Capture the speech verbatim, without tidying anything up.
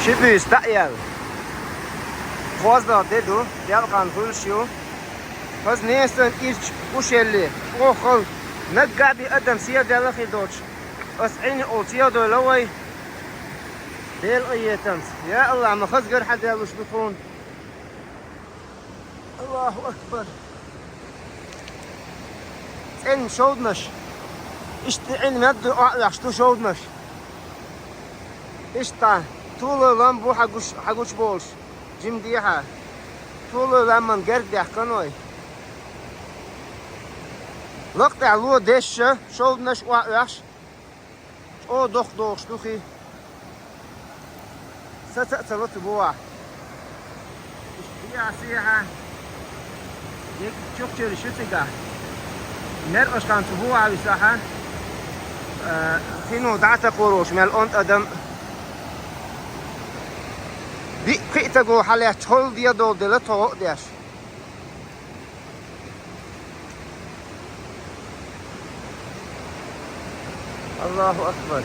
Ши буьйса дӀа а яьлла. КхозлагӀа де ду, делкъан хуьлуш ю. Хаза несан ирча гуш елли, чӀогӀа хала, наггахь бен адам сел даьлла хир доцуш, ас Ӏийна олу сел дойла вай. Делан къинхетамца. Я АллахӀ, ма хаза гар хьадаьллуш ду тхуна. Аллаху акбар! ЦӀена шовданаш. Иштта Ӏин мед ду, охьа оьхуш ду шовданаш. Иштта, толалла лам бу хьагуш, хьагучу болуш. Жима дехьа. Толалла ламан герга даьккхина вай. Лакха тӀехь ло дешша, шовданаш охьа оьхуш. ЧӀогӀа доккха догӀуш ду хи. Саца а ца ло цу бухахь. Иштта дехьа-сехьа. Дерриг чухчара шу цигахь. Меркъашкан цу бухахь висахьа. Э, хино дӀа а ца кхоролуш мел онда адам. Биъ-кхиъ таго хьалаьцча, холла дедолу дела тхо гӀо а деш. Аллаху акбар!